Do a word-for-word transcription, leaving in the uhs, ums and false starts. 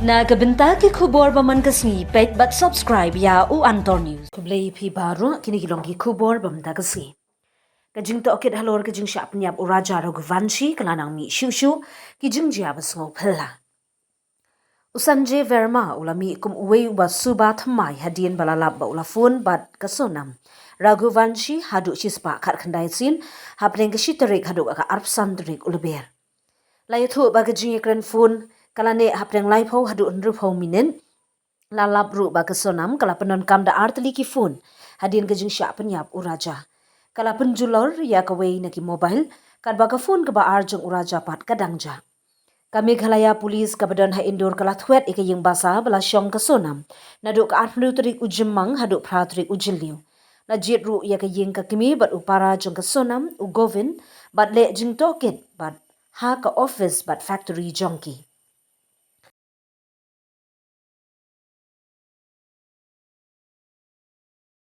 Na ka bynta ki khubor ba man ka sngi, peit bad subscribe ïa u Antor News. Khublei phi baroh, kine ki long ki khubor ba mynta ka sngi. Ka jingtohkit halor ka jingshah pynïap u Raja Raghuvanshi ka la nang mih shuh shuh, ki jingjia ba sngewphylla. U Sanjay Verma u la mih kum uwei uba suba thymmai hadien ba la lap ba u la phone bad ka Sonam Raghuvanshi haduh shispah khatkhyndai sien, hapdeng ka shi tarik haduh ka arphew san tarik u Lber. La ïathuh ba ka jingïakren phone ka la neh hapdeng laiphew haduh hynriewphew minit. La lap ruh ba ka Sonam ka la pyndonkam da ar tylli ki phone hadien ka jingshah pynïap u Raja. Ka la pynjulor ïa kawei na ki mobile, katba ka phone kaba ar jong u Raja pat ka dang jah. Ka Meghalaya Police kaba don ha Indore ka la thwet ïa ka ïing basa ba la shong ka Sonam naduh ka arphew tarik u Jymmang haduh phra tarik u Jylliew. La jied ruh ïa ka ïing ka kmie bad u para jong ka Sonam, u Govind, bad leh jingtohkit bad ha ka office bad factory jong ki.